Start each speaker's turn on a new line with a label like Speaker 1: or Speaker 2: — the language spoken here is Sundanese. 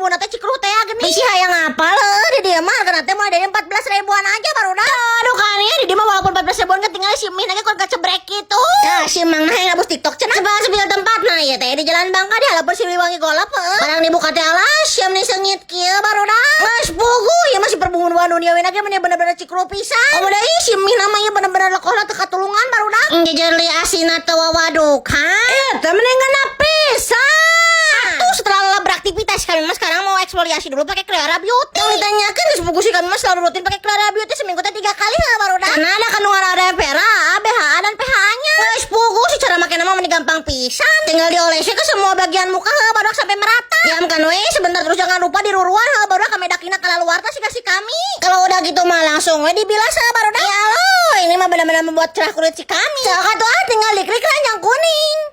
Speaker 1: bumbuna teh cikruh teh geuning. Bisi hayang ngapal heuh, di dieu mah hargana teh mulai dari 14 ribuan aja, barudak. Aduh kan ya, di dieu mah walaupun 14 ribuan kan tinggal si mie na ge cebrek gitu. Nah, si Mang nah yang ngabus TikTok cenah. Coba spill tempat nah ya teh di Jalan Bangka di halapan Siliwangi Golf heuh. Barang dibuka teh alas siam nih seungit kieu, barudak. Geus puguh ya masih perbumbuan dunia we ge meni bener-bener cikruh pisan. Oh deui si mie namanya bener-bener lekohna teu katulungan, barudak. Jejeli asin teu wawadukan.
Speaker 2: Eta mending ngeunah pisan.
Speaker 1: Tuh, setelah lelah beraktivitas, kami mah sekarang mau eksfoliasi dulu pakai Cleara Beauty. Yang ditanyakan geus puguh sih, kami mah selalu rutin pakai Cleara Beauty seminggu teh tiga kali lah, barudak. Karena ada kandungan aloe vera, BHA dan PHA-nya. Geus puguh sih, cara makena mah meni gampang pisan. Tinggal diolesnya ke semua bagian muka heuh, barudak, sampai merata. Diamkan we sebentar, terus jangan lupa diruruan heuh, barudak, kami dakina kalaluar tah si kasih kami. Kalau udah gitu mah langsung we dibilas heuh, barudak. Ya Allah, ini mah benar-benar membuat cerah kulit si kami. Sok atuh ah, tinggal diklik keranjang kuning.